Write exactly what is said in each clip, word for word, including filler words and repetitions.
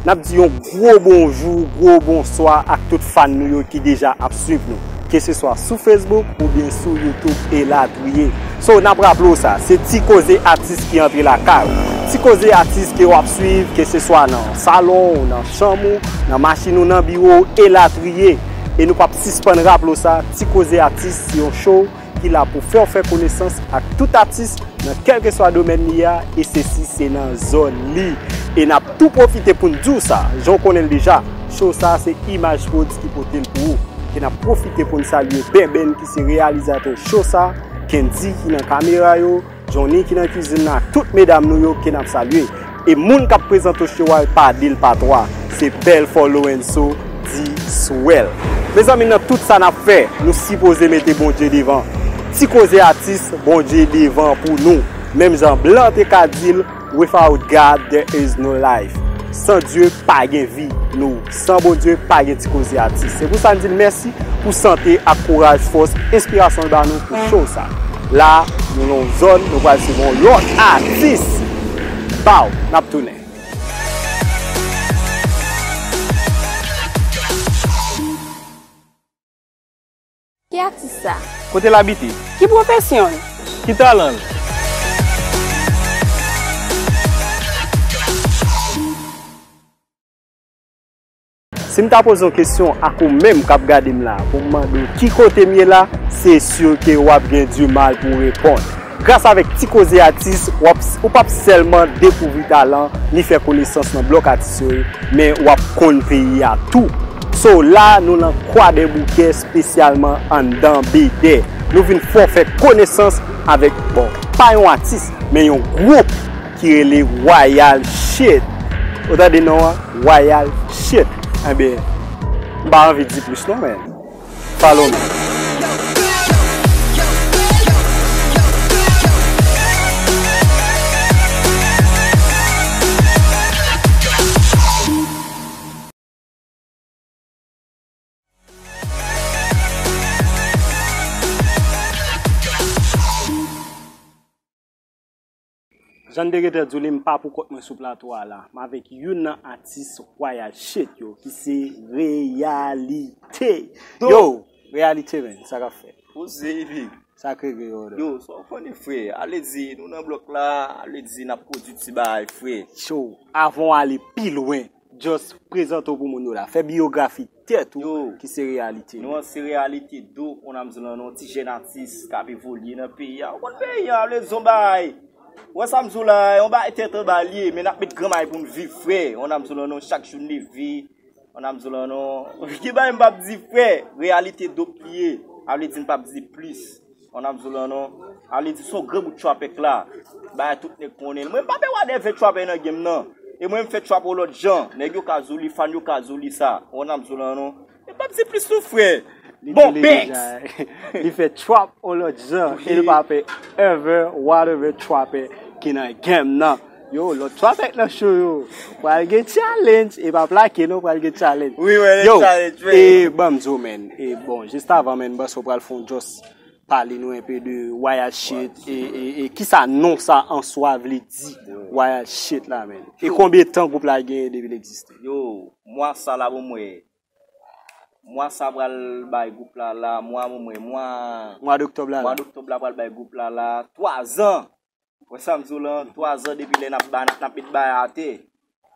N ap di yon gwo bonjou, gwo bonswa ak tout fan nou yo ki deja ap swiv nou, keseswa sou Facebook oubyen sou YouTube elatriye. So, n ap raple w sa, se Ti Koze Atis ki antre lakay ou. Ti Koze Atis ke w ap swiv, keseswa nan salon w, nan chanm ou, nan machin ou, nan biwo w, elatriye. E nou p ap sispann raple w sa, Ti Koze Atis se yon show ki la pou fè w fè konesans ak tout atis nan kèlkeswa domèn li a, e sesi se nan zòn li. E n ap tou pwofite pou n di w sa, jan w konnen l deja, show sa a se Imaj Prodz ki pote l pou ou. E n ap pwofite pou n salye Benben ki se reyalizatè show sa, Kendy ki nan kamera yo, Johnny ki nan kizin nan, ak tout medam nou yo ke n ap salye. E moun k ap prezante show a pa de l pa twa, se Bèlfò Lorenzo di Swell. Mezanmi, nan tout sa n ap fè, nou sipoze mete Bondye devan. Ti Koze Atis, Bondye devan pou nou. Menm jan blan te ka di l, "Without God, there is no life." San Dye, pa gen vi. Nou, san Bondye, pa gen Ti Koze Atis. Se pou sa n di l mèsi pou sante ak kouraj, fòs, enspirasyon l ba nou pou show sa. La, nou nan yon zòn, nou pral resevwa yon lòt atis. Baw, n ap tounen. Ki atis sa? Kote l abite? Ki pwofesyon l? Ki talan l? Si m ta poze yon kesyon ak ou menm k ap gade m la, pou m mande w ki kote m ye la, se si ke w ap gen dimal pou w reponn. Gras avèk Ti Koze Atis, w ap, ou p ap sèlman dekouvri talan, ni fè konesans nan blòk atis yo ye, men w ap konn peyi a tou. So, la, nou nan Kwadèboukè, espesyalman anndan Bedè. Nou vin fè w fè konesans avèk, bon, pa yon atis, men yon gwoup ki rele Royal Shit. Ou tande non an? Royal Shit. Enben, m pa anvi di plis non, men follow me. Jan n te gentan di w li, m pa pou kont mwen sou plato a la. M avèk youn nan atis Royal Shit yo, ki se Reyalite. Yo, Reyalite, men, sa k ap fèt? Poze, epi sa k regle yo, yo, sa w konnen, frè. Ale di, nou nan blòk la, ale di, n ap pwodui ti bagay, frè. Yo, avan w ale pi lwen, just prezante w pou moun yo la. Fè biyografi tèt ou, yo, ki se Reyalite. Nou an se Reyalite Do, on a m di w lan non, ti jèn atis k ap evolye nan peyi a. Ou konn peyi a, ale di w bagay. Ou wè sa m di w la, yon bagay tèt anba l ye, men n ap met granmay pou n viv, frè. On a m di w lan non, chak jou n leve, on a m di w lan non. Gen bagay m p ap di, frè. Reyalite Do k li ye. A vle di n p ap di plis. On a m di w lan non. A vle di se yon gran bout trapè k la. Bagay tout nèg konnen l. Mwen m pa pè wadèvè trapè nan game nan. E mwen m fè trap yon lòt jan. Nèg yo ka di w li, fan yo ka di w li sa. On a m di w lan non. E m p ap di plis non, frè. Bon, Banks. Li fè trap yon lòt jan. E li pa pè ever, whatever trapper ki nan game nan. Yo, lòt trapper nan show yo. Pral gen challenge. E pa plake non, pral gen challenge. Wi, wi, yo, challenge, wi. E ban m di w, men. E bon, jis avan, men, m panse w pral fè yon just pale nou enpe de Royal Shit. E, e, e kisa non sa an swa vle di, Royal Shit la, men? E konbyen tan gwoup la genyen depi l egziste? Yo, mwa sa la, bon, mwen. Mwa sa pral bay gwoup la la, mwa mwen, mwa, mwa doktòb la, mwa la, doktòb la pral bay gwoup la la twa zan. Wè sa m di w lan, twa zan depi lè n ap ba, n ap, n ap met bay atè.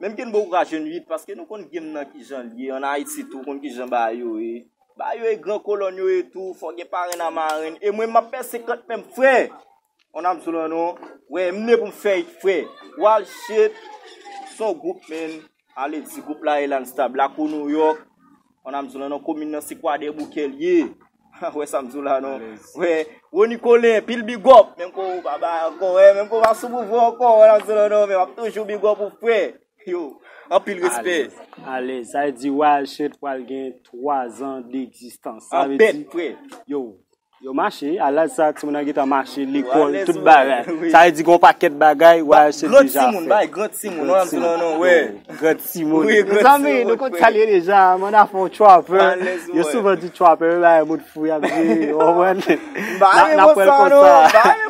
Menm ke n poko ka jwenn vit, paske nou konn game nan kijan l ye, ann Ayiti tou, konn kijan bagay yo ye. Bagay yo ye gran kolòn yo ye tou, fò gen parenn a marenn. E mwen, m ap pè senkant menm, frè. On a m di w lan non. Wè, m ne pou m fè it, frè. Royal Shit, se yon gwoup, men. Ale di gwoup la e la n stab. Lakou Nouyòk. On a m di w lan non, komin nan se Kwadèboukè l ye. Wè sa m di w la non. Alèz. Wè, Rony Colin, pil big up. Menm ke w pa bay ankò, wè, menm ke w pa sou pouvwa ankò, on a m di w lan non, men m ap toujou big up ou, frè. Yo, anpil respè. Alèz. Alèz. Sa vle di Royal Shit pral gen twa zan degzistans. Sa vle di, frè. Yo, Yo mache, a laj sa, timoun nan gentan mache, lekòl, tout bagay. Sa vle di gon pakèt bagay, w a achte deja fè. Gran timoun, bay gran timoun, non, non, non, wè. Gran timoun. Wi, gran timoun. Mezanmi, nou konn sa l ye deja, man, afè yon trapper. Yo souvan di trapper, yo bay moun fou, y ap di, w konprann? N ap pran l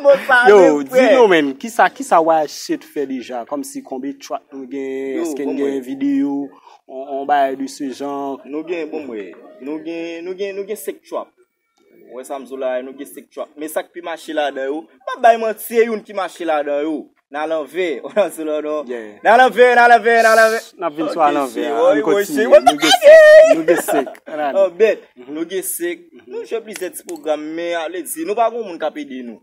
konsa. Yo, di nou, men, kisa, kisa w a achte fè deja? Kòmsi konbyen trap nou gen? Èske n gen videyo? On, on bagay de se jan. Nou gen, bon, mwen, nou gen, nou gen, nou gen senk trap. Ou wè sa m di w la, nou gen senk trap. Men sa k pi mache ladan yo, m p ap bay manti, e youn ki mache ladan yo. Nan lanvè, ou nan sou lòd, non? Nan lanvè, nan lanvè, nan lanvè. N ap vin sou a lanvè, an, nou kontinye. Nou gen senk, nou gen senk. An bèt, nou gen senk. Nou jwe plizyè ti pwogram, men a vle di, nou pa gon moun k ap ede nou.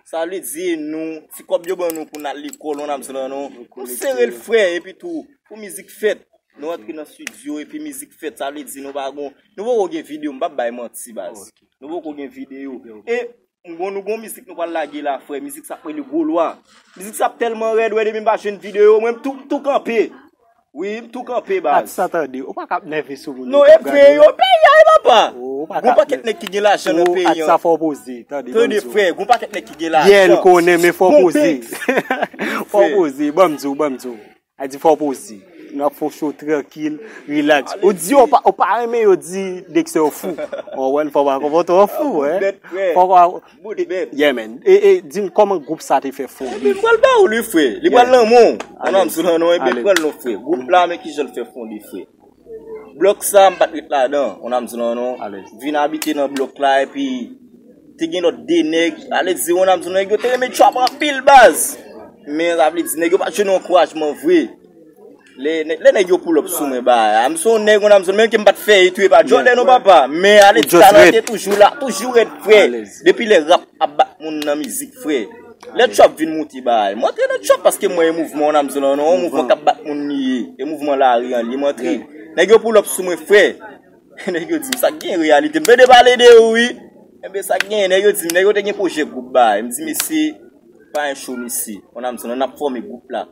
Sa vle di, nou, ti kòb yo ban nou pou n al lekòl, ou nan sou lòd, non? Nou sere l frè, epi tou, pou mizik fèt. Nou antre nan estidyo epi mizik fèt, sa vle di nou pa gon, nou poko gen videyo, m p ap bay manti baz. Nou poko gen videyo. E bon, nou gon mizik nou pral lage la, frè, mizik sa ap rele Gwo Lwa. Mizik sa ap tèlman rèd, wè, depi m pa jwenn videyo, mwen m tou, m tou kanpe. Wi, m tou kanpe baz. Atis sa tande, ou pa ka ap nève sou moun. Non, e frè yo, peyi a, e papa. Gon pakèt nèg ki gen lajan nan peyi an. Atis sa fò poze, tande, tande frè, gon pakèt nèg ki gen lajan. Byen konnen, men fò poze. Fò poze, ban m di w, ban m di w. A di fò poze. N ap fè show trankil, relax. Ou di yo pa, ou pa renmen yo di Dexter ou fou. Ou wè, fò pa konprann ou fou, hein. Fò pa. Yeah, man. E, e, di m kòman gwoup sa te fè fonde? Ebyen, pral ba ou li, frè. Li pral nan men w. Ou nan sou nan non, ebyen, pral non, frè. Gwoup la, men kijan l fè fonde, frè. Blòk sa, m pa t ret ladan, ou nan sou nan non. Vin abite nan blòk la, epi te gen lòt de nèg, ale di, ou nan sou nan, nèg yo te renmen trap anpil baz. Men sa vle di, nèg yo pa t jwenn ankourajman vre. Lè, lè nèg yo pull up sou mwen, ba, m se yon nèg, ou nan sou nan, menm ke m pa t fè it, wi, e pa Jordan, non, papa. Men ale di, talan te toujou la, toujou rèd, frè. Depi lè rap ap bat moun nan mizik, frè. Lè trap vin moute bagay. M antre nan trap paske mwen e mouvman, ou nan sou nan non, yon mouvman k ap bat moun li ye. E mouvman lari an li, m antre. Nèg yo pull up sou mwen, frè. Nèg yo di m, "Sa k gen reyalite?" M tande pale de ou, wi. Enben, sa k gen, nèg yo di m, nèg yo te gen pwojè gwoup bagay. M di, "Mesye, pa yon cho, mesye. Ou nan sou nan, n ap fòme gwoup la."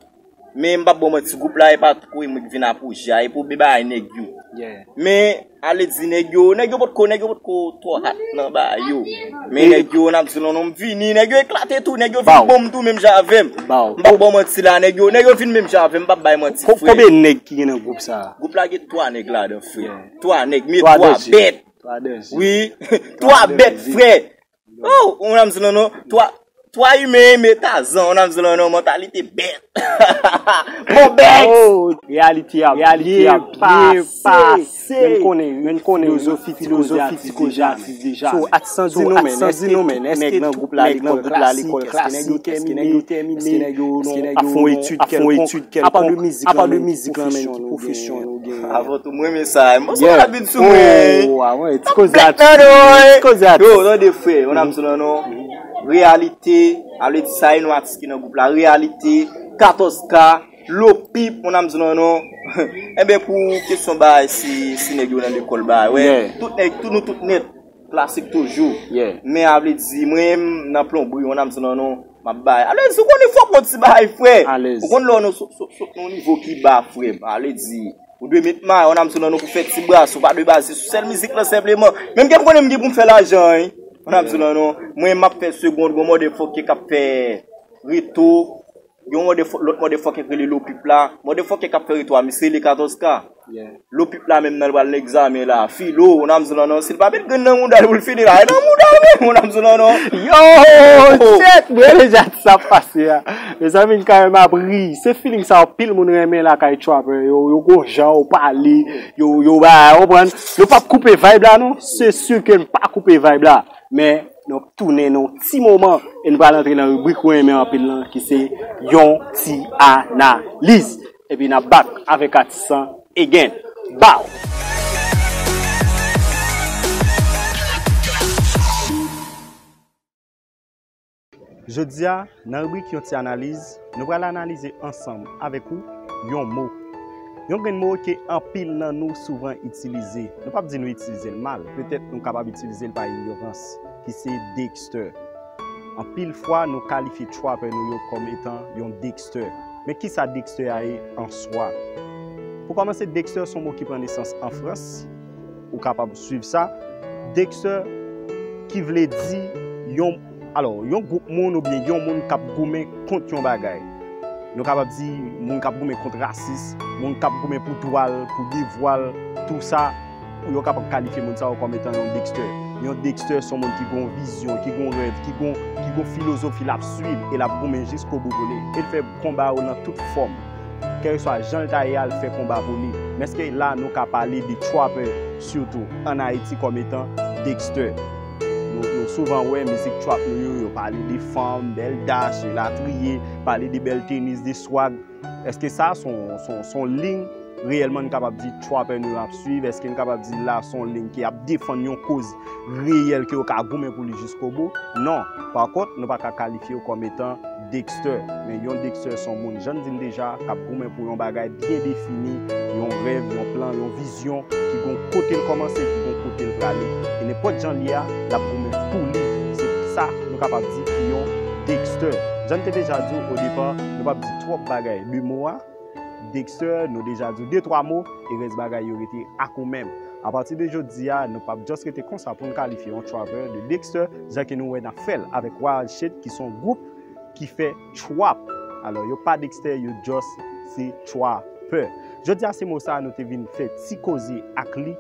Men m p ap ba w manti, gwoup la, e pa twò mwen ki vin a pwojè a, e pou bagay nèg yo. Men, ale di nèg yo, nèg yo potko, nèg yo potko twò hot nan bagay yo. Men nèg yo, ou nan sou nan non, m vini, nèg yo eklate tou, nèg yo vin bon m tou, menm jan avè m. M p ap ba w manti la, nèg yo, nèg yo vin menm jan avè m, m p ap bay manti, frè. Konbyen nèg ki gen nan gwoup sa a? Gwoup la gen twa nèg ladan, frè. Twa nèg, men twa bèt. Wi, twa bèt, frè. Oh, ou nan sou nan non, twa, twa imen, men Tazan, ou nan sou nan non, mantalite bèt. Bon bèt. Oh, reyalite a, reyalite a byen pase. Men konnen, men konnen filozofi, filozofi ti koze atis deja. So, atis lan di nou, men, èske tout nèg nan gwoup la, lekòl klasik, èske nèg yo tèmine, èske nèg yo ap fè yon etid kèlkonk, apa de mizik lan, men, ki pwofesyon nou gen? Avan tou, mwen renmen sa. M panse w ap vin sou mwen. Oh, ah ouais, ti koze atis. Ti koze atis. Yo, tande frè, ou nan sou nan non. Reyalite, a vle di sa e nou atis ki nan gwoup la. Reyalite, katòz K, Lopip, ou nan sou nan non. Enben, pou kesyon bagay, si, si nèg yo nan lekòl bagay, wè. Tout nèg, tout nou tout nèt. Klasik toujou. Men a vle di, mwen menm nan plonbri, ou nan sou nan non, m ap bay. A vle di, ou konnen fòk yon ti bagay, frè. Ou konn lè w sot, sot, sot nan yon nivo ki ba, frè. A vle di, ou dwe met may, ou nan sou nan non pou fè ti bras, ou pa dwe baze sou sèl mizik lan senpleman. Menm ke m konnen m gen pou m fè lajan, wi. Ou nan sou nan non, mwen m ap fè segond, gon motherfucker k ap fè reto. Gen yon motherf-, lòt motherfucker k rele Lopip la. Motherfucker k ap fè reto a, misye rele katòz K. Lopip la menm nan l pral nan egzamen la. Filo, ou nan sou nan non, si l pa met grenn nan mouda l pou l fini la, e nan mouda l menm, ou nan sou nan non. Yo, tèt, mwen deja di sa ap pase a. Mezanmi, m kanmenm ap ri. Se feeling sa anpil moun renmen lakay trapper yo. Yo gon jan yo pale, yo, yo ba, ou konprann? Yo p ap koupe vibe la non. Se si ke n pa koupe vibe la. Men, nou ap tounen nan yon ti moman e nou pral antre nan ribrik ou renmen anpil lan, ki se yon ti analiz. Epi n ap back avèk atis lan again. Bow! Jodi a, nan ribrik Yon Ti Analiz, nou pral analize ansanm avèk ou yon mo. Yon grenn mo ke anpil nan nou souvan itilize. Nou p ap di nou itilize l mal, petèt nou kapab itilize l pa ignorans, ki se Dexter. Anpil fwa, nou kalifye trapper nou yo kòm etan yon Dexter. Men kisa Dexter a ye an swa? Pou kòmanse, Dexter se yon mo ki pran nesans an Frans. Ou kapab swiv sa. Dexter, ki vle di yon, alò, yon gwoup moun oubyen yon moun k ap goumen kont yon bagay. Nou kapab di moun k ap goumen kont rasis, moun k ap goumen pou dwa l, pou devwa l, tou sa, yo kapab kalifye moun sa yo kòm etan yon Dexter. Yon Dexter se yon moun ki gen yon vizyon, ki gen yon rèv, ki gen, ki gen yon filozofi l ap swiv e l ap goumen jiskobou pou li. E l fè konba yo nan tout fòm. Kèlkeswa jan l ta ye a, l fè konba pou li. Men èske la nou ka pale de trapper, sitou ann Ayiti, kòm etan Dexter? Nou, nou souvan wè mizik trap nou yo, yo pale de fanm, bèl dash, elatriye, pale de bèl tenis, de swag. Èske sa se yon, se yon, se yon liy reyèlman n kapab di trapper nou yo ap swiv? Èske n kapab di la se yon liy ki ap defann yon koz reyèl ke yo ka goumen pou li jiskobou? Non. Pakont, nou pa ka kalifye yo kòm etan Dexter. Men yon Dexter se yon moun, jan n di l deja, k ap goumen pou yon bagay byen defini, yon rèv, yon plan, yon vizyon, ki gon kote l kòmanse, ki gon kote l prale. E nenpòt jan l ye a, l ap goumen pou li. Se sa nou kapab di ki yon Dexter. Jan n te deja di w o depa, nou p ap di twòp bagay de mo a. Dexter, nou deja di w de twa mo, e rès bagay yo rete ak ou menm. Apati de jodi a, nou p ap just rete konsa pou n kalifye yon trapper de Dexter, jan ke nou wè n ap fè l avèk Wild Shit, ki se yon gwoup ki fè trap. Alò, yo pa Dexter, yo just se trapper. Jodi a, se mo sa a nou te vin fè ti koze ak li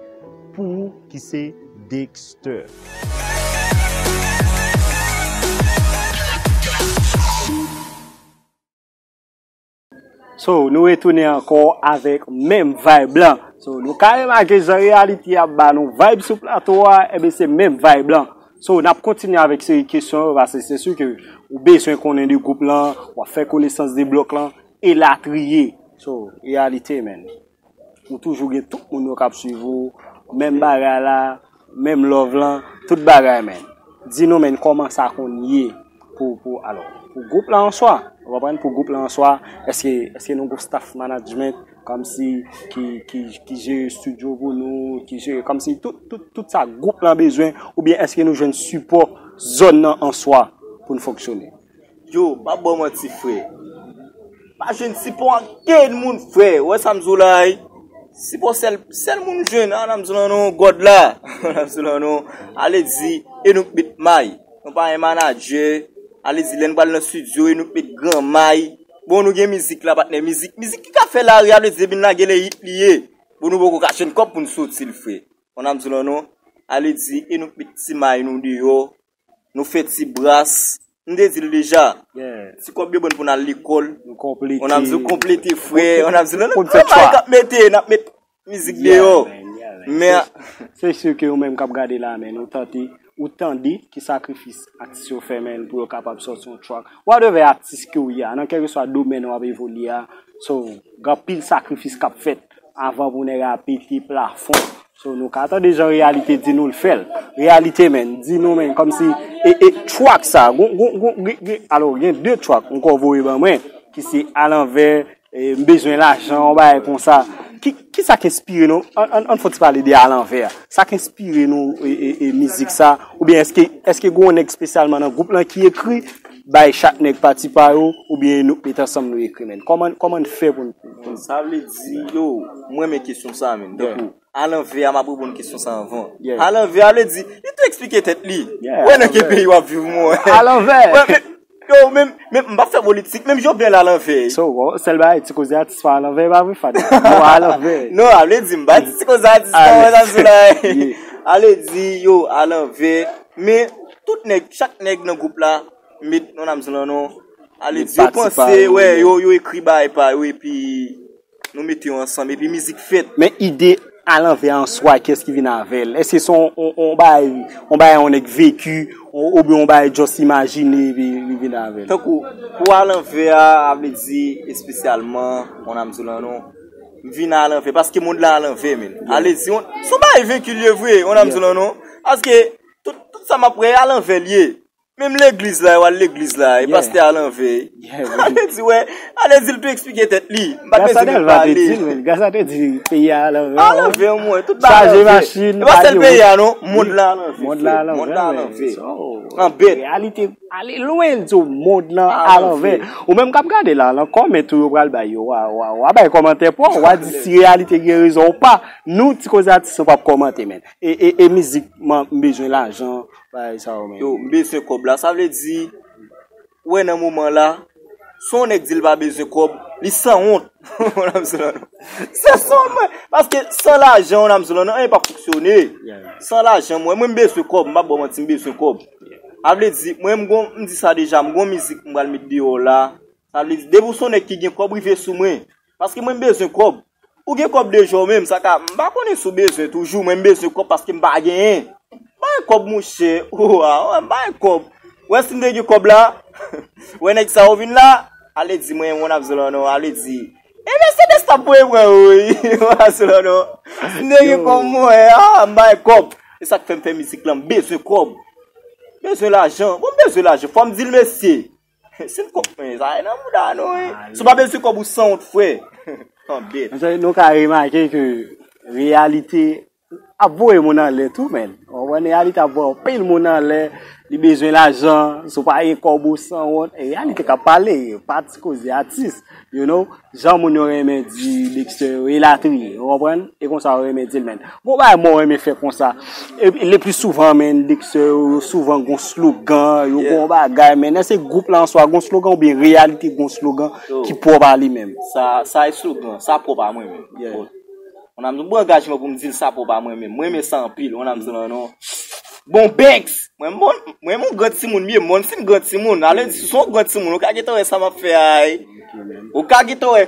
pou ou ki se Dexter. So, nou retounen ankò avèk menm vibe lan. So, nou ka remake jan Reality ap ba nou vibe sou plato a, ebyen se menm vibe lan. So, n ap kontinye avèk seri kesyon yo, paske se si ke ou bezwen konnen de gwoup lan, w ap fè konesans de blòk lan, elatriye. So, Reality, man. Ou toujou gen tout moun yo k ap swiv ou, menm bagay la, menm love lan, tout bagay, men. Di nou, men, kòman sa konn ye pou, pou, alò, pou gwoup la an swa, ou konprann, pou gwoup la an swa, èske, èske nou gon staff management, kòmsi, ki, ki, ki jere studio pou nou, ki jere, kòmsi, tout, tout, tout sa gwoup lan bezwen, oubyen èske nou jwenn sipò zòn nan an swa pou n fonksyone? Yo, m pa ba w manti, frè. Pa jwenn sipò ankenn moun, frè. Ou wè sa m di w la, wi? Sipò sèl, sèl moun jwenn, a, nan m di w la non, God la. Nan m di w la non, ale di, e nou k met may. Nou pa gen manadjè. Ale di, lè n pral nan estidyo, e nou k met gran may. Bon, nou gen mizik la, patnè. Mizik, mizik ki ka fè lari, ale di, depi n lage le hit li ye. Bon, nou poko ka jwenn kòb pou n soti l, frè. Ou nan m di w la non, ale di, e nou k met ti may nou deyò. Nou fè ti bras. M te di l deja. Yeah. Ti kòb yo ban n pou n al lekòl. Nou konplete. On ap di w konplete, frè. On ap di l, nan, nan, nan, k ap mete, n ap met mizik deyò. Yeah, man, yeah, man. Men se, se si ke ou menm k ap gade la, men, ou tande, ou tande ki sakrifis atis yo fè, men, pou yo kapab sòti yon track. Whatever atis ke w ye a, nan kèlkeswa domèn w ap evolye a, so, gen anpil sakrifis k ap fèt avan pou nèg la pete plafon. So, nou ka tande jan Reality di nou l fè l. Reality, men, di nou, men, kòmsi, e, e, track sa, gon, gon, gon, gen, gen, alò, gen de track, m kwè w voye ban mwen, ki se Alanvè, e, M bezwen lajan, yon bagay konsa. Ki, ki sa k enspire nou? Ann, ann, ann fè ti pale de Alanvè a. Sa k enspire nou, e, e, e, mizik sa? Oubyen èske, èske gon nèg espesyalman nan gwoup lan ki ekri, bay chak nèg pati pa yo, oubyen nou met ansanm nou ekri, men? Kòman, kòman n fè pou n, pou n Sa vle di, yo, m renmen kesyon sa, men. Yeah. Tankou, Alanvè a, m ap reponn kesyon sa anvan. Yeah. Alanvè a vle di, li tou eksplike tèt li. Yeah, wè nan ki peyi w ap viv, mwen. Alanvè. Wè, men, yo, men, men, m p ap fè politik, menm Jovenel Alanvè. So, sèl bagay, Ti Koze Atis pa Alanvè, pa vre, Fada? Yo, Alanvè. Non, a vle di, m pa di Ti Koze Atis, non, sa sou la. Yeah. A vle di, yo, Alanvè. Men, tout nèg, chak nèg nan gwoup la, met, non, nan m di lan non. Ale di, yo panse, wè, yo, yo ekri bagay pa yo, epi nou mete yo ansanm, epi mizik fèt. Men ide Alanvè an swa, kiyès ki vin avè l? Èske se yon, yon, yon bagay, yon bagay yon nèg veki, yon, oubyen yon bagay just imajine, epi li vin avè l? Tankou, pou Alanvè a, a vle di, espesyalman, on a m di lan non, m vin Alanvè, paske mond la Alanvè, men. Yeah. Ale di, yon, se yon bagay veki l ye vre, on a m di lan non. Paske, tout, tout sa m ap wè, Alanvè l ye. Menm legliz la, yo al legliz la, e pastè Alanvè. Yeah, man. Ale di, wè, ale di l tou eksplike tèt li. M pa t bezwen menm pale. Gasadel va te di l, men. Gasadel te di peyi a Alanvè. Alanvè, mwen, tout bagay Alanvè. Chaje machin, e pa sèl peyi a, non. Mond la Alanvè. Mond la Alanvè. Mond la Alanvè. An bèt. Reyalite, ale lwen, l di w mond lan Alanvè. Ou menm k ap gade la, lan kòmantè tou yo pral bay yo, wa, wa, wa bay kòmantè pa w, wa di si Reyalite gen rezon ou pa. Nou, Ti Koze Atis, nou p ap kòmante, men. E, e, e mizik, man, m bezwen lajan, bagay sa yo menm. Yo, m bezwen kòb la. Sa vle di, ou wè nan moman la, si yon nèg di l pa bezwen kòb, li sanwont. Ou konprann sa m di la non? Se sanwont mwen. Paske san lajan, ou konprann sa m di la non, anyen p ap fonksyone. San lajan, mwen, mwen m bezwen kòb, m p ap ba w manti, m bezwen kòb. Sa vle di, mwen, m gon, m di sa deja, m gon mizik m pral met deyò la. Sa vle di, depi w se yon nèg ki gen kòb, rive sou mwen. Paske mwen, m bezwen kòb. Ou gen kòb deja ou menm, sa ka, m pa konnen si w bezwen toujou, mwen, m bezwen kòb paske m pa genyen. M pa gen kòb, monchè. Oa, oa, m pa gen kòb. Ou wè si m te gen kòb la, ou wè nèg sa yo vin la, ale di mwen, ou konprann sa m di la non, ale di, e Mercedes t ap voye pran yo, wi. Ou konprann sa m di la non. Si m te gen kòb, mwen, a, m pa gen kòb. E sa k fè m fè mizik lan, m bezwen kòb. Bezwen lajan. Bon, m bezwen lajan. Fò m di l, mesye. Si n konprann sa, e nan mouda nou, wi. Si w pa bezwen kòb ou sanwont, frè. Anbèt. Sa, nou ka remake ke reyalite ap voye moun anlè tou, menn. Ou konprann, reyalite ap voye anpil moun anlè, li bezwen lajan, si w pa gen kòb ou sanwont, e reyalite k ap pale, pa ti koze atis, you know. Jan moun yo renmen di Dexter yo, elatriye, ou konprann? E konsa yo renmen di l, menn. Gon bagay mwen renmen fè konsa. E le pli souvan, menn, Dexter yo, yo souvan gon slogan, yo gon bagay, menn. Èske gwoup la an swa gon slogan oubyen reyalite gon slogan ki pwòp a li menm? Sa, sa e slogan, sa pwòp a mwen menm. Bon, ou konprann, m pran angajman pou m di l sa pwòp a mwen menm. Mwen renmen sa anpil, ou konprann sa m di la non. Bon Banks! Mwen, mwen, mwen, mwen yon gran timoun, m ye mòn, si m gran timoun. Ale di, si w se yon gran timoun, ou ka gentan wè sa m ap fè a, ey. Ou ka gentan wè,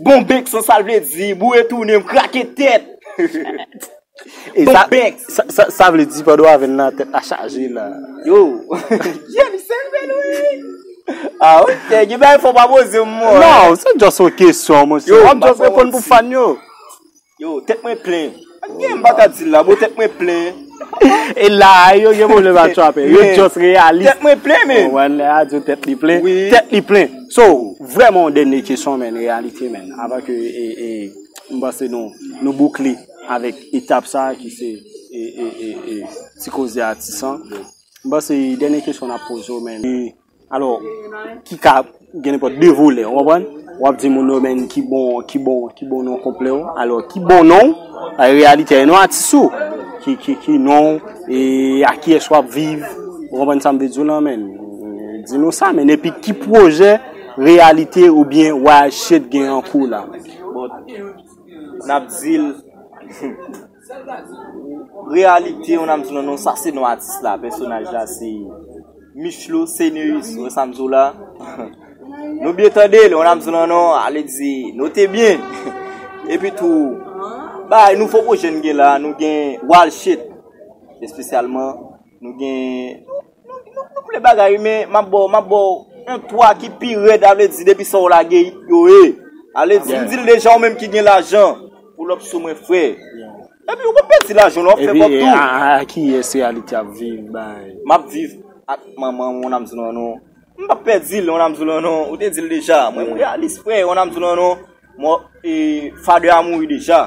bon Banks, sa l vle di, boure tounen, m krake tèt. E bon sa, Banks! Sa, sa, sa vle di pandan w avè l nan tèt la chaje la. Yo, Jerry Seven, wi. Ah, ok, gen bagay fò pa poze m, mwen. Non, se just yon kesyon, monchè. Yo, w ap just reponn pou fan yo. Yo, tèt mwen plen. Gen, m pa ka di l la, bon, tèt mwen plen. E la, yo gen pwoblèm a trape. Yo just reyalis. Tèt mwen plen, men. Bon, wè, lè a di tèt li plen. Wi. Tèt li plen. So, vrèman, yon dènye kesyon, men, reyalite, men. Avan ke, e, e, m panse nou, nou boukle avèk etap sa a ki se, e, e, e, e, ti koze atis lan. M panse dènye kesyon n ap poze w, men. Alò, ki ka gen nenpòt de volè, ou konprann? W ap di moun yo, men, ki bon, ki bon, ki bon non konplè w. Alò, ki bon non w? An reyalite, e non atis ou? Ki, ki, ki non w? E a kiyès w ap viv? Ou konprann sa m vle di w lan, men? Di nou sa, men. Epi ki pwojè, reyalite oubyen Wild Shit gen an kou la? Bon, n ap di l. Reyalite, ou konprann sa m di w lan non, sa se non atis la, pèsonaj la se Michlo Seneus, ou wè sa m di w la. Nou byen tande l, ou konprann sa m di w lan non, ale di, note byen. Epi tou, bay nouvo pwojè n gen la, nou gen Wild Shit, espesyalman, nou gen, nou, nou, nou, nou ple bagay, men m ap ba w, m ap ba w yon twa ki pi rèd, ale di, depi sa w lage yo ye. Ale di, m di l deja, ou menm ki gen lajan, pull up sou mwen, frè. Epi ou p ap pèdi lajan w, w ap fè kòb tou. Epi, a, a, a kiyès reyalite ap viv, bay? M ap viv ak manman m, ou konprann sa m di w lan non. M p ap pèdi l, ou konprann sa m di w lan non. Ou te di l deja. Mwen, m reyalis, frè, ou konprann sa m di w lan non. Mwen, e, father a mouri deja.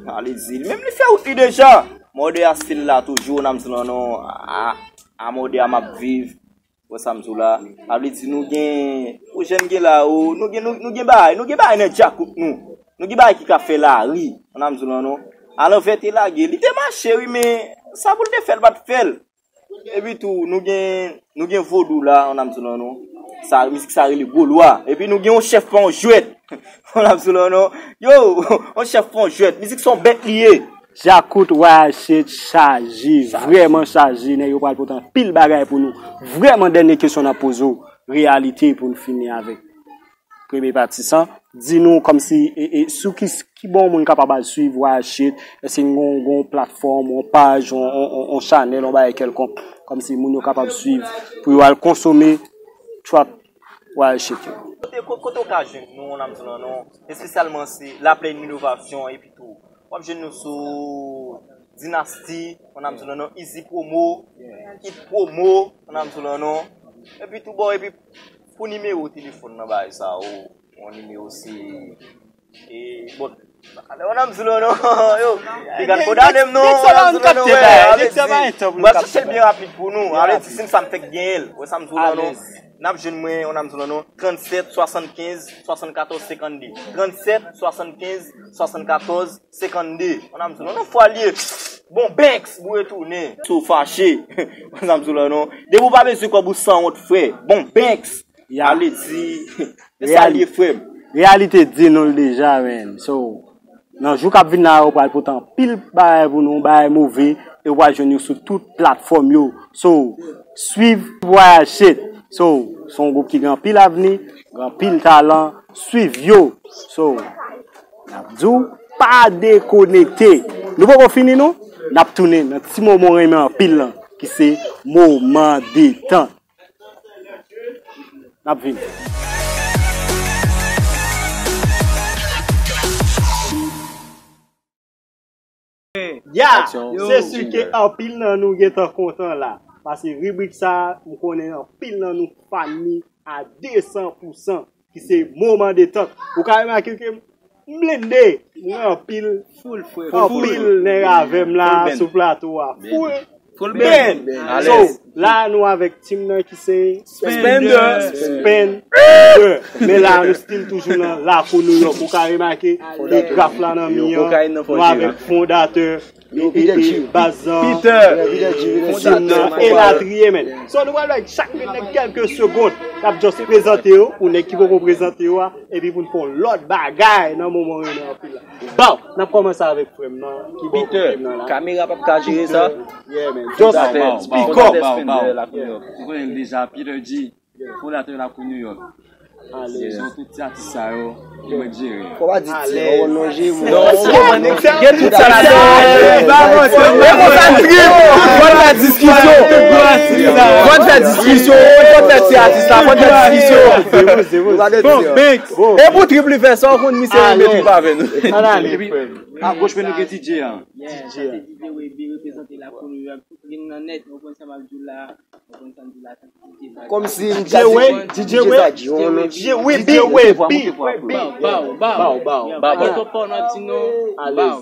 Ale di, li menm li fè wout li deja. Mother a still la toujou, ou konprann sa m di w lan non. A, a mother a m ap viv. Wè sa m di w la. Sa vle di nou gen, pwojè n gen la, o, nou gen, nou, nou gen bagay, nou gen bagay nan djakout nou. Nou gen bagay ki ka fè lari, ou konprann sa m di w lan non. Alanvè te lage, li te mache wi, men sa pou l te fè l pa t fè l. Epi tou, nou gen, nou gen vodou la, ou konprann sa m di w lan non. Sa, mizik sa rele Gwo Lwa. Epi nou gen yon chèf pa yon jwèt. Ou konprann sa m di w lan non. Yo, yon chèf pa yon jwèt. Mizik se yon bèt li ye. Djakout Wild Shit chaje, vrèman chaje, nèg yo pral pote anpil bagay pou nou. Vrèman dènye kesyon n ap poze w, reyalite pou n fini avèk premye pati sa. Di nou kòmsi, e, e, sou ki, ki bò moun kapab al swiv Wild Shit, èske n gon, gon platfòm, yon paj, yon, yon, yon, yon chanèl, yon bagay kèlkonk, kòmsi moun yo kapab swiv pou yo al konsome trap Wild Shit yo. Kote, ko-, kote w ka jwenn nou, ou konprann sa m di w lan non, espesyalman se La Plaine Innovation, epi tou, w ap jwenn nou sou Dynasty, ou konprann sa m di w lan non, Easy Promo, Hit Promo, ou konprann sa m di w lan non. Epi tou, bon, epi pou nimewo telefòn nan bagay sa yo, yon nimewo se, e, bon, ou konprann sa m di w lan non, yo, piga n kondane m non, ou konprann sa m di w lan non, wè, ale di, m pral chèche l byen rapid pou nou, ale di, si m sa m fèk genyen l, ou konprann sa m di w lan non. N ap jwenn mwen, ou konprann sa m di w lan non, trannsèt, swasannkenz, swasannkatòz, senkannde. Trannsèt, swasannkenz, swasannkatòz, senkannde. Ou konprann sa m di w lan non, fwa l ye. Bon Banks, boure tounen. Si w fache, sa m sou la non. Depi w pa bezwen kòb ou sanwont, frè. Bon Banks. Ya. Ale di, e sa l ye, frè m. Reyalite di nou l deja, man. So, nan jou k ap vin la, yo pral pote anpil bagay pou nou, bagay move, e w pral jwenn yo sou tout platfòm yo. So, swiv Vwayaj Shit. So, se yon gwoup ki gen anpil avni, gen anpil talan, swiv yo. So, n ap di w, pa dekonekte. Nou poko fini non, n ap tounen nan ti moman w renmen anpil lan, ki se moman detant. N ap vini. Ya, se si ke anpil nan nou gentan kontan la. Paske ribrik sa, m konnen anpil nan nou fan li a de san pou san, ki se moman detant. Ou ka remake ke m blende, m gen anpil, anpil nèg avè m la sou plato a. Full band. So, la nou avèk team nan ki se Spender. Spender. Men la, nou still toujou nan lakou Nouyòk. Ou ka remake, e graf la nan mi an, nou avèk fondatè, e, e, e, baz lan, team nan, elatriye, men. So, nou pral bay chak nèg kèlke segonn, n ap just prezante yo, pou nèg ki poko prezante yo a, epi pou n fè yon lòt bagay nan moman yo nan anpil la. Bon, n ap kòmanse avèk frè m nan, ki bò kote m nan la. Kamera p ap ka jere sa. Yeah, man. Just speak up. Ou konnen l deja, Peter G, fondatè Lakou Nouyòk. Se yon tout ti atis sa yo, ki mwen jere. Fò pa di ti, non, non, jere. Non, gen tout sa ladan. E konsa n trip. Fò n fè diskisyon. Fò n fè diskisyon. Fò n fè ti atis la. Fò n fè diskisyon. Bon, Banks. E pou trip li fè sa, ou konn misye renmen trip avè nou. Epi, agoch mwen nou gen D J a. D J a. D J Webby reprezante Lakou Nouyòk. Tout moun nan nèt, ou konn sa m ap di w la. Ou konn sa m di w la. Kòmsi m D J Webby. D J Webby. Bow, bow, bow. Bow, bow. Bow, bow.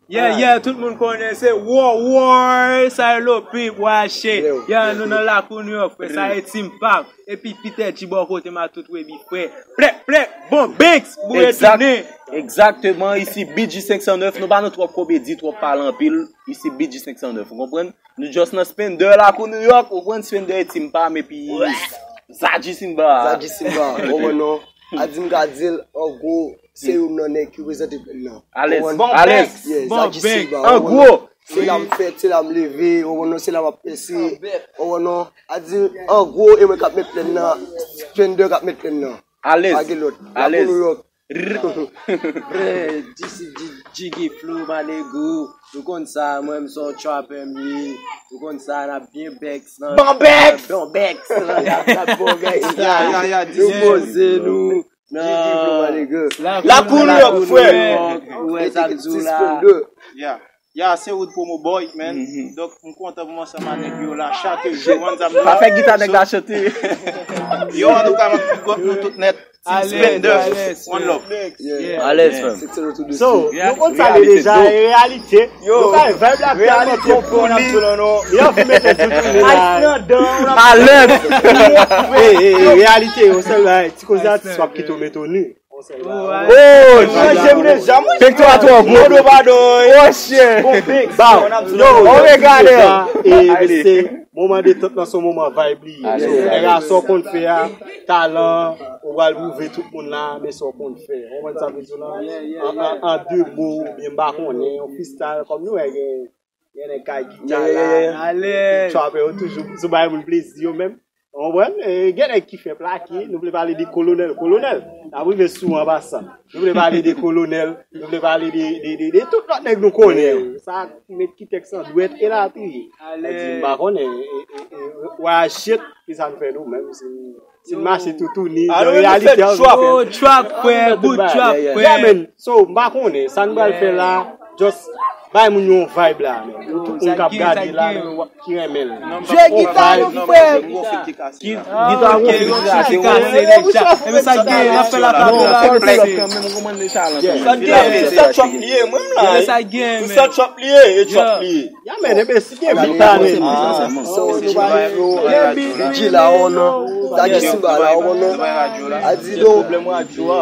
Yeah, yeah, tout moun konnen se war, war, sa e lopi, wache. Yeah, nou nan Lakou Nouyòk, frè, sa e Team Pap. Epi Peter G bò kote m a tout Webby, frè. Plèk, plèk, bon, Banks, boure tounen. Egzakteman, isi B G senk san nèf, nou pa nan twòp komedi, twòp pale anpil, isi B G senk san nèf, ou konprann? Nou just nan Spender Lakou Nouyòk, ou konprann, Spender e Team Pam, epi Zadji Simba. Zadji Simba, ou konprann non? A di m ka di l, an gwo, se youn nan nèg ki reprezante pèp nan. Alèz, alèz. Yeah, Zadji Simba, an gwo. Se la m fèt, se la m leve, ou konprann non, se la m ap pèse, ou konprann non. A di, an gwo, e mwen k ap met plenn nan, Spender k ap met plenn nan. Alèz, pa gen lòt. Lakou Nouyòk. Frè, D C G, Jiggy Flow, Manego, nou konn sa, mwen, m se yon trapper m ye, nou konn sa, n ap byen bèks lan. Bon bèks! Bon bèks lan, n ap, n ap bon bèks la. Ya, ya, ya, nou poze nou. Jiggy Flow, Manego. Lakou Nouyòk, frè. Ou wè sa m di w la. Ya. Ya, se Wood Promo Boy, man. Donk, m kontan pou m ansanm a nèg yo la, chak jou, ou konn sa m di w la. Pa fè gita nèg la chante. Yo, antouka, m ap big up nou tout nèt. Team Spender, one love. Alèz, frè m. So, nou konn sa li deja, e reyalite. Nou ka vibe la, reyalite pou li. Yo, fi mete tout pou li la. Alèz. E, e, reyalite, yon sèl bagay, ti koze atis w ap kite w mete w ni. Oh, manje m deja, mwen. Pik twa twò gwo. Padon, padon. Oh, shit. Bon, Banks, yo, on regarde. E, se moman detant lan, se yon moman vibe li ye. So, nèg la, sa w konn fè a, talan, ou pral pwouve tout moun la, men sa w konn fè. Ou konprann sa m di w lan? An, an, an de mo, oubyen m pa konnen, yon freestyle, kòm nou wè gen, gen nèg k ap gita la, trapper yo toujou sou bay moun plezi yo menm. Ou konprann? E, gen nèg ki fè plake, nou vle pale de Kolonèl. Kolonèl, n ap rive sou ou an pasan. Nou vle pale de Kolonèl, nou vle pale de, de, de, de tout lòt nèg nou konnen yo. Sa met Kitex an dwèt elatriye. Sa di, m pa konnen, e, e, e, e, Vwayaj Shit, kisa n fè nou menm, si, si n mache toutouni, nan reyalite an. Oh, trap, frè, bout trap, frè. Yeah, man. So, m pa konnen, sa n pral fè la, just bay moun yo yon vibe la, men. Pou tout moun k ap gade la, men, ki renmen l. Jwe gita yo, frè. Gita gon fil ki kase. Ebyen sa k gen, n ap fè la pablo la. Sa k gen, se sa trap li ye, mwen m la. Ebyen sa k gen, men. Sa trap li ye, e trap li ye. Ya, men, ebyen, si gen gita, men. So, nou pral flow, D J la, ou non. Zadji Simba la, ou non. A di do. Pwoblèm radyo a.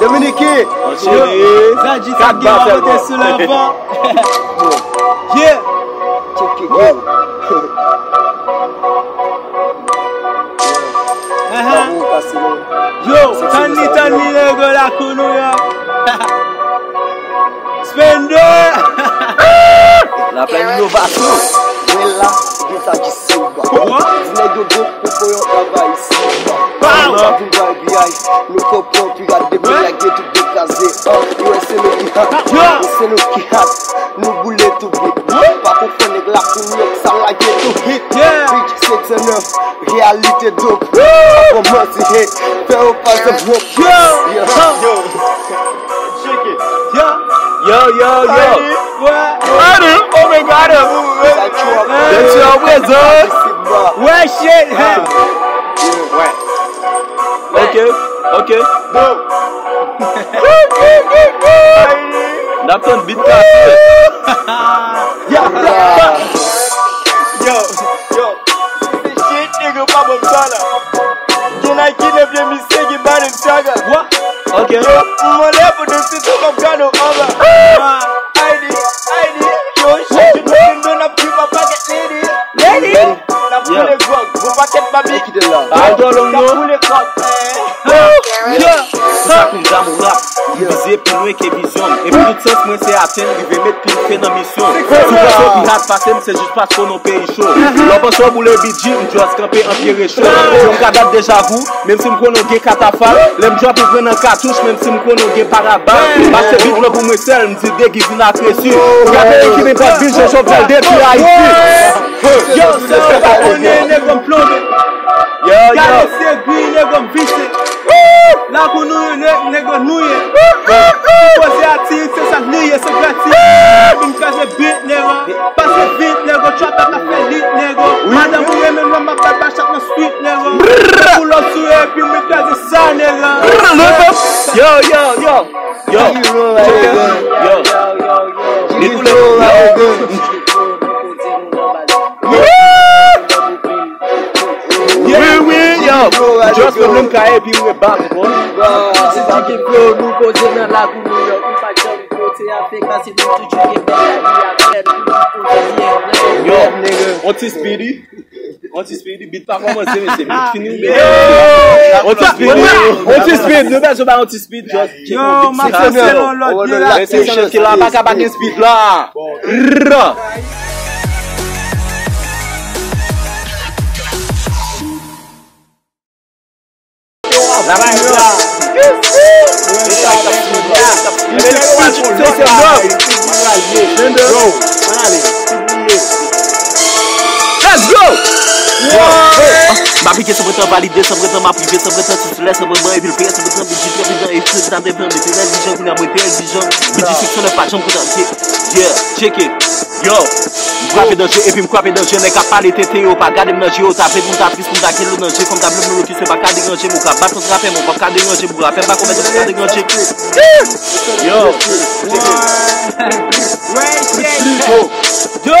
Dominique. Yo, Zadji sa ki rakonte sou lanfan. Yeah. Check it out. Aha. Yo, tann li, tann li, nego, lakou nou yo. Spender. La plèn inovasyon. Mwen la, gen sa ki sou ba. Di nèg yo bon pou fè yon travay isi. Pow! Sa vin bay piyay, nou konprann pirat de mil la gen tout dekaze. Yo, se nou ki hot, se nou ki hot. Nou boule tou bit. Pa konfonn nèg la pou nou sa lage tou hit. Bitch, se tènè, reyalite dope. Pa kòmanse hate, fè yo pa se broke. Yeah. Yo, yo, yo. Adam, oh my God, Adam. That's your present. Wè, shit. Wè. Ok, ok. N ap tann beat la. Yo, yo. Shit, nigga, pa bon sa la. Gen Nike nan pye misye, gen Balenciaga. What? Ok. Yo, m anlè pou de sou tou kòm kado anba. Aydi, aydi. Yo, chak jou nou vin nou n ap viv an pakèt lady. Lady. N ap boule gwòg, bon pakèt babi. N ap boule gwòg. Yeah. Se sa kounja m rap. M vize pi lwen ke vizyon m. Epi tout sans mwen se atenn, rive met pil fè nan misyon. Si w panse w pi hot pase m, se jis paske w nan peyi cho. Lè w panse w boule B G, m just kanpe an pye recho. Yo, m ka dat deja vou, menm si m konnen w gen katafal. Lè m drop ou pran nan katouch, menm si m konnen w gen parabal. Pase beat lan pou mwen sèl, m di degi vin ak resi. Ou ka veye ki men pa bijo Jovenel depi Ayiti. Yo, sa yo pa konnen, nego m plonbe. Yo, yo. Gade se gri, nego m vise. Lakou nou ye, ne-, nego nou ye. Poze atis, se sa nou ye, se gratis. Vin kraze beat, nego. Pase vit, nego. Trap la ka fè lit, nego. Madanm ou renmen lòm, m ap bay bachak nan street, nego. Pull up sou yo, epi mwen kraze sa, nego. Yo, yo, yo. Yo, yo, yo. Li koule. Wi, wi, yo. Just problem ka epi mwen back, bro. Se ti ki flow nou poze nan lakou New York. Nou pa janm pote afè kasi nou toujou gen bèl lavi avè nou. Yo, on ti Speedy. On ti Speedy, beat pa kòmanse, mesye, beat fini, mesye. On ti Speedy, on ti Speedy, nou bezwen bay on ti Speedy, just check on beat. Yo, m ap pase yon lòt byen la. Mesye, se nèg ki la, pa ka pa gen Speedy la. Rrrr. Let's go! M aplike san pran tan, valide san pran tan, m ap rive san pran tan, sou soulè san pran ban, epi l peye san pran tan, bidji trè prizan, epi sa depan, mete rèl dijan, kounye a mwen te rèl dijan, bidji six cent neuf pa janm kontan, yeah, check it. Yo, m frape danje, epi m kwape danje, nèg k ap pale tenten yo, pa gade m nan je yo, ta vle pou m ta tris, pou m ta gen dlo nan je, fò m ta vle m nan lokis, yo pa ka deranje m, ou ka bat kont rapè, men w p ap ka deranje m, rapè m pa konpèt, ou pa ka deranje. Yo, yo, yo.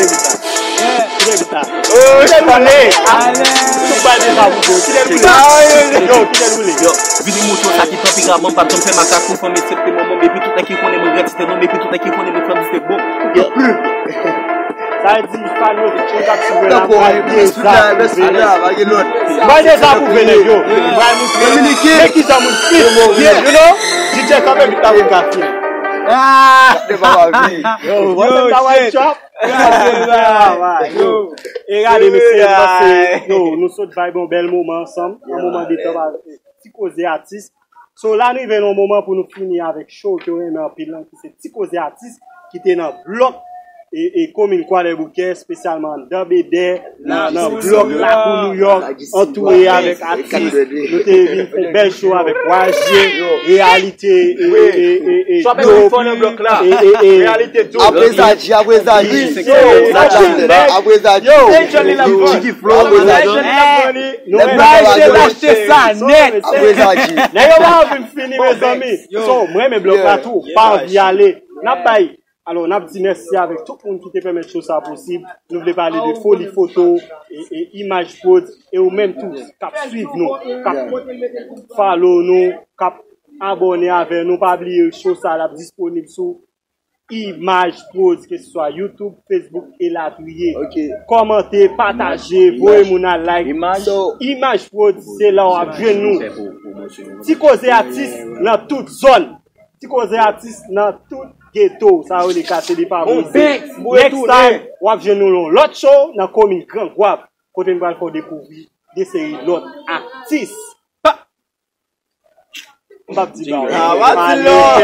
Kite bit la. Kite bit la. Kite l woule. Tout bagay deja pou yo. Kite l woule. Yo, kite l woule. Yo, vini mouton sa ki tanperaman, pa t janm fè masak pou fanm eksepte manman, epi tout nèg ki konnen mwen gratiste non, epi tout nèg ki konnen mwen fè mistake bon. Yo. Sa vle di, fan yo tout moun k ap swiv la, mwen deja pwouve. Mwen deja pwouve nèg yo. Mwen montre men kijan moun fit. You know? D J kanpe bit la pou m ka fini. Ah! Yo, yo, shit. Yo, e gade, mesye, nou panse, yo, nou sot vibe yon bèl moman ansanm, yon moman detant avèk Ti Koze Atis. So, la nou rive nan yon moman pou nou fini avèk show ke w renmen anpil lan, ki se Ti Koze Atis, ki te nan blòk e, e komin Kwadèboukè, espesyalman anndan Bedè, nan, nan blòk Lakou Nouyòk, antoure avèk atis. Nou te vin fè yon bèl show avèk Wajye, Reyalite, e, e, e, e, Dope, e, e, e, Reyalite Dope. Apre Zadji, apre Zadji. Apre Zadji. Yo, Jiggy Flow, apre Zadji. Nou bay se lachte sa nèt. Apre Zadji. Nèg yo pa anvi m fini, mezanmi. So, mwen renmen blòk la tou, pa anvi ale. N ap bay. Alò, n ap di mèsi avèk tout moun ki te pèmèt show sa posib. Nou vle pale de Foli Foto, e, e Imaj Prod, e ou menm tou, k ap swiv nou, k ap follow nou, k ap abòne avè nou. Pa bliye show sa l ap disponib sou Imaj Prod, keseswa YouTube, Facebook, elatriye. Kòmante, pataje, voye moun al like. Imaj Prod, se la w ap jwenn nou. Ti Koze Atis nan tout zòn. Ti Koze Atis nan tout geto. Sa yo rele katye de pavorize. Next time, w ap jwenn nou nan yon lòt show nan komin Gran Gwav, kote n pral fè w dekouvri de seri lòt atis. Pa! M p ap di ba w. Ah, w ap di non.